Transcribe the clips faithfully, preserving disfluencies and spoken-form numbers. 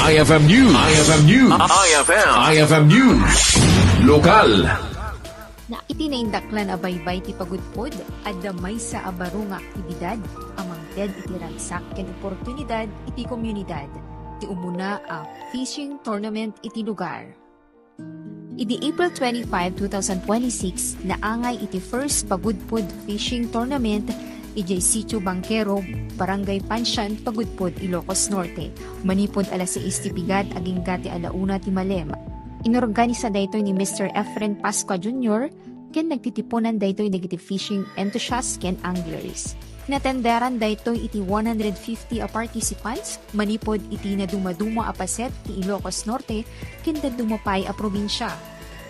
I F M News. I F M News. I F M. I F M News. Lokal. Na iti naindaklan a baybay ti pagudpod, adda maysa a baro nga aktibidad a mangted iti ragsak ken oportunidad iti komunidad. Ti umuna a fishing tournament iti lugar. Idi April twenty-five, two thousand twenty-six, naangay iti first Pagudpod Fishing Tournament idiay Sitio Bangkero, Barangay Pansian, Pagudpod, Ilocos Norte, manipud alas sais ti pigad agingga ti ala una ti malem. Inorganisa daytoy ni Mister Efren Pascua Junior ken nagtitiponan daytoy dagiti fishing enthusiasts ken anglers. Natenderan daytoy iti one hundred fifty a participants manipud iti nadumaduma a paset ti Ilocos Norte ken dadduma pay a probinsia.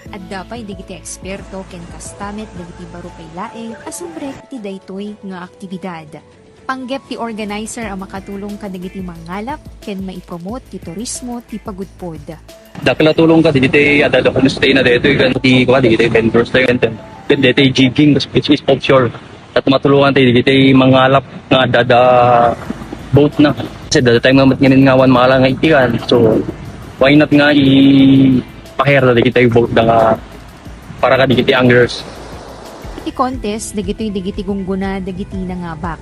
Adda pay dagiti eksperto ken kasta met dagiti baro pay laeng a sumrek iti daytoy nga aktibidad. Panggep ti organizer a makatulong kadagiti mangngalap ken maipromote ti turismo ti pagudpod. Dakkel a tulong kadagiti adda homestay na daytoy ken ti, kuan, dagiti vendors tayo, ken dagiti jigging, which is offshore. Ket matulongan tayo dagiti mangngalap nga adda boat na. Kasi dati tayo nga matnginin nga awan mala nga itian. So, why not nga i-hire na dagiti boat na nga para kadagiti anglers? Iti contest, dagitoy dagiti gunggona dagiti nangabak.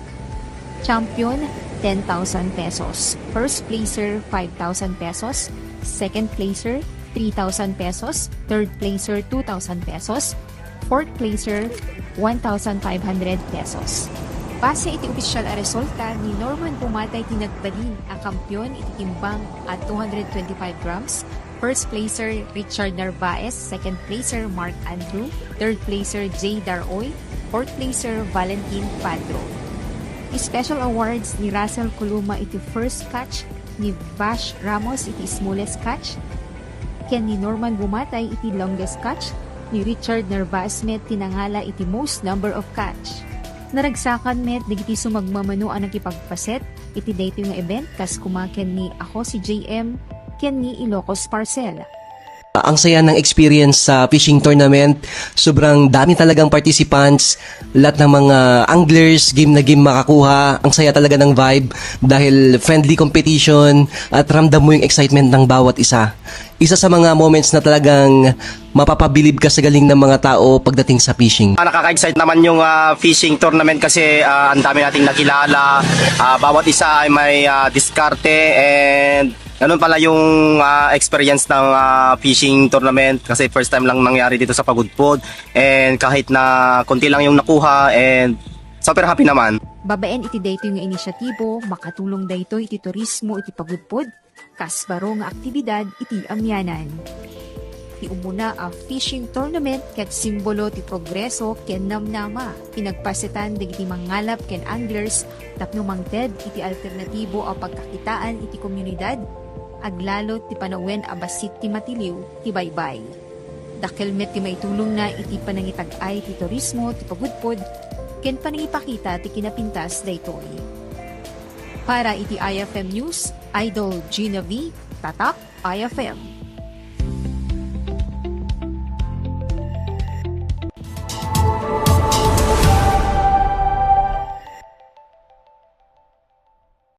Champion, ten thousand pesos. First placer, five thousand pesos. Second placer, three thousand pesos. Third placer, two thousand pesos. Fourth placer, one thousand five hundred pesos. Base iti opisyal a resulta ni Norman Bumatay ti nagbalin a kampiyon iti timbang a two hundred twenty-five grams, first placer Richard Narvaez, second placer Mark Andrew, third placer Jay Daroy, fourth placer Valentin Padro. Special awards ni Russell Columa iti first catch, ni Vash Ramos iti smallest catch, ken ni Norman Bumatay iti longest catch, ni Richard Narvaez met ti nangala iti most number of catch. Naragsakan met dagiti sumagmamano a nakipagpaset iti daytoy nga event kas koma ken ni Ako si J M ken ni Ilocos Parcel. Ang saya ng experience sa fishing tournament. Sobrang dami talagang participants, lahat ng mga anglers, game na game makakuha. Ang saya talaga ng vibe dahil friendly competition at ramdam mo yung excitement ng bawat isa. Isa sa mga moments na talagang mapapabilib ka sa galing ng mga tao pagdating sa fishing. Ah, nakaka-excite naman yung, ah, fishing tournament kasi, ah, ang dami nating nakilala. Ah, bawat isa ay may, ah, diskarte and ganun pala yung, ah, experience ng, ah, fishing tournament kasi first time lang nangyari dito sa Pagudpod and kahit na konti lang yung nakuha and super happy naman. Babaen iti daytoy nga inisyatibo, makatulong daytoy iti turismo iti Pagudpod, kas baro nga aktibidad iti amianan. Ti umuna a fishing tournament ket simbolo ti progreso ken namnama. Pinagpasetan dagiti mangngalap ken anglers tapno mangted iti alternatibo a pagkakitaan iti komunidad, aglalo ti panawen a bassit ti matiliw ti baybay. Dakkel met ti maitulongna iti panangitag-ay ti turismo ti Pagudpod ken panangipakita ti kinapintas daytoy. Para iti I F M News, Idol Gina V, Tatak I F M.